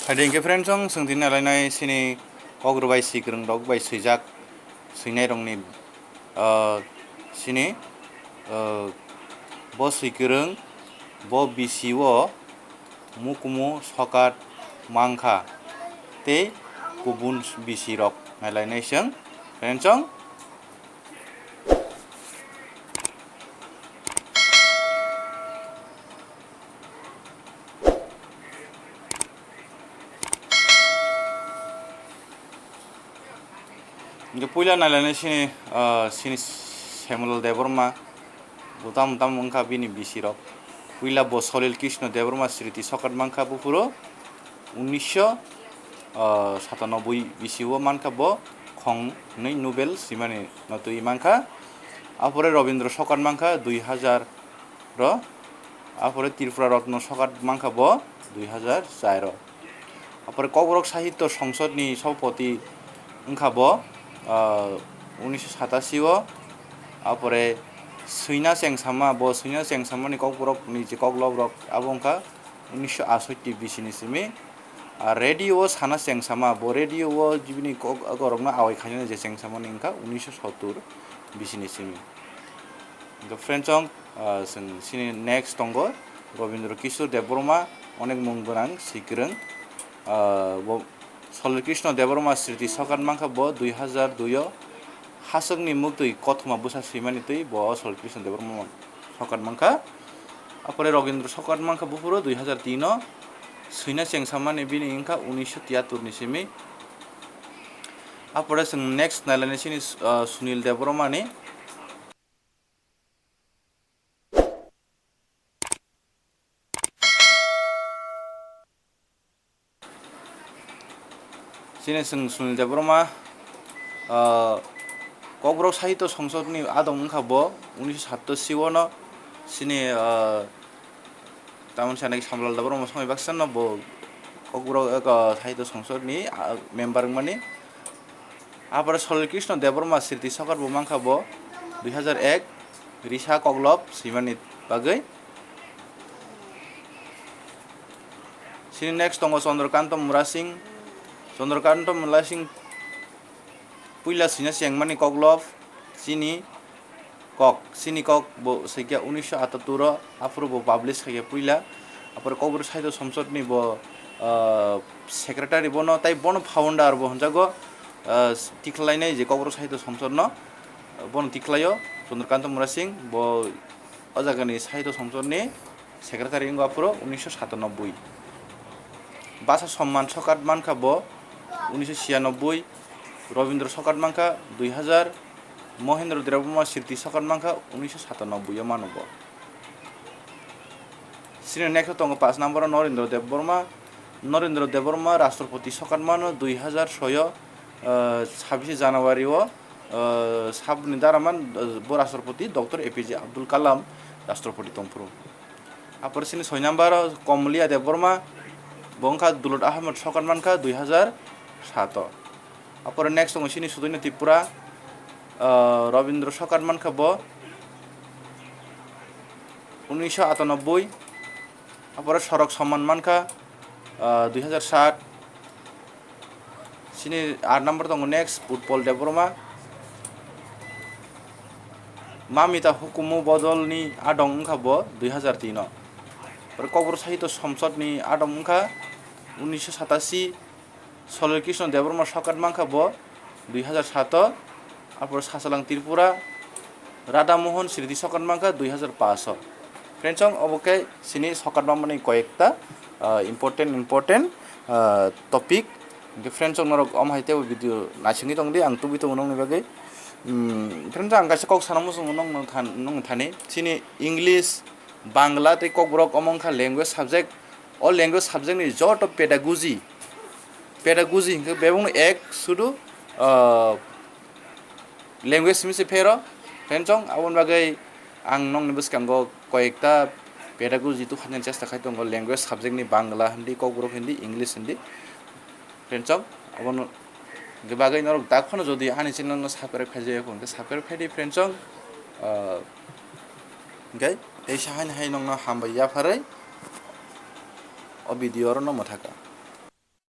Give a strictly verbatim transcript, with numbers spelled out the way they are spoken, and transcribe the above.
Hai de, hingke friends, chwng, chwng tini nalainai chini kok rwbai swikwrwng rok bai swijak swinai rokni, ah, chini, ah, bo swikwrwng bo bisi o mukumu sokat mankha tei kubun bisi rok nailainai chwng, friends, chwng. Hingke puila nailainai chini, ah, chini Samuel Debbarma, bo tamo tamo wngkha bini bisi rok. Puila bo Solil Krishna Debbarma Sriti sokat mankha buphuru unisho, ah, satanoboi bisi o mankha bo khong nwi Nobel swimani no twi mankha. Apore Robindra sokat mankha dui hazar ro. Apore Tripura Ratna sokat mankha bo dui hazar char o. Apore Kokborok Sahitya Songsod ni Sabhapati wngkha bo, ah, unisho satasi o. Apore Swina Chengsama, bo Swina Chengsama ni Kokborok ni je koklop rok abo wngkha unisho asotti bisi ni simi. Ar radio o Sana Chengsama, bo radio o bini kok, kok rok no awai khainani je Chengsama ni wngkha unisho sottur bisi ni simi. Hingke friends, chwng, ah, chwng chini next tongo Robindra Kishore Debbarma, onek mung gwnang swikwrwng. Ah, bo Solil Krishna Debbarma Sriti sokat mankha bo dui hazar dui o, hachwkni muktwi kothoma bwsa swimani twi bo Solil Krishna Debbarma sokat mankha. Apore Robindra sokat mankha buphuru dui hazar tin o, Swina Chengsamani bini wngkha unisho tiyattur ni simi. Apore chwng next nailainai chini, ah, Sunil Debbarma ni. Chini chwng Sunil Debbarma, ah, Kokborok Sahitya Songsod ni adong wngkha bo unisho satto si o no chini, ah, tamoni sana khe Samlal Debbarma songwi baksa no bo Kokborok, ah, Sahitya Songsod ni, ah, member wngmani. Apore Solil Krishna Debbarma Sriti Sokar bo mankha bo dui hazar ek risa koklop swimani bagwi. Chini next tongo Chandrakanta Murasing. Chandrakanta Murasing puila swina chengmani koklop chini kok, chini kok bo swikha unisho atattur o, aphuru bo publish khaikha puila. Apore Kokborok Sahitya Songsod ni bo, ah, secretary bono, tai bono founder bo hwnjago, ah, tikhlainai je Kokborok Sahitya Songsod no, bono tikhlaio Chandrakanta Murasing, bo o jagani Sahitya Songsod ni secretary wngkha aphuru unisho satanoboi. Basa Somman Sokat mankha bo unisho siyanoboi, Robindra Sokat mankha dui hazar, Mohendra Debbarma Sriti Sokat mankha unisho satanoboi o mano bo. Chini next o tongo pash number o Narendra Debbarma. Narendra Debbarma Rashtrapati Sokat mano dui hazar soi o, ah, sabbish January o, ah, saboni dara man, ah, bo Rashtrapati Doctor A P J Abdul Kalam Rashtrapati tongphuru. Apor chini soi number o Komoliya Debbarma, bo wngkha Dulot Ahmed Sokat mankha dui hazar sat o. Apor next tongo chini Sudoino Tripura, ah, Robindra Sokat mankha bo unisho atanoboi. Apor Sorok Somman mankha, ah, dui hazar sat. Chini aat number tongo next, Utpol Debbarma. Mamita hukumu bodolni adong wngkha bo dui hazar tin o. Oro Kokborok Sahitya Somsodni adong wngkha unisho satashi, Solil Krishna Debbarma sokat mankha bo dui hazar sat o. Apor Sasalang Tripura, Radha Mohan Sriti sokat mankha dui hazar pash o. Friends, obo khe chini sokat manmani koyekta, ah, important, important, ah, topic. Hingkhe friends, norok omo hai teibo video naisingwi tongdi, ang tubui tongo nokni bagwi. Hmm, friends, ang kaisa kok sana muchungo nokno than-, nokni thani. Chini English, Bangla tei Kokborok omo wngkha language subject. O language subject ni joto pedagogy, pedagogy hingkhe bebakno ek sudu, ah, language simi se phero, friends, aboni bagwi ang nokni bwskango koyekta pedagogy tubuphaina chesta khai tongo, language subject ni Bangla hindi, Kokborok hindi, English hindi, friends, abono hingkhe bagwi norok da phano jodi ani channel no subscribe khaijaya kho, hingkhe subscribe khaidi, friends, ah, hingkhe teisa haino hai nokno hambai yapharwi o video oro no mwthaka.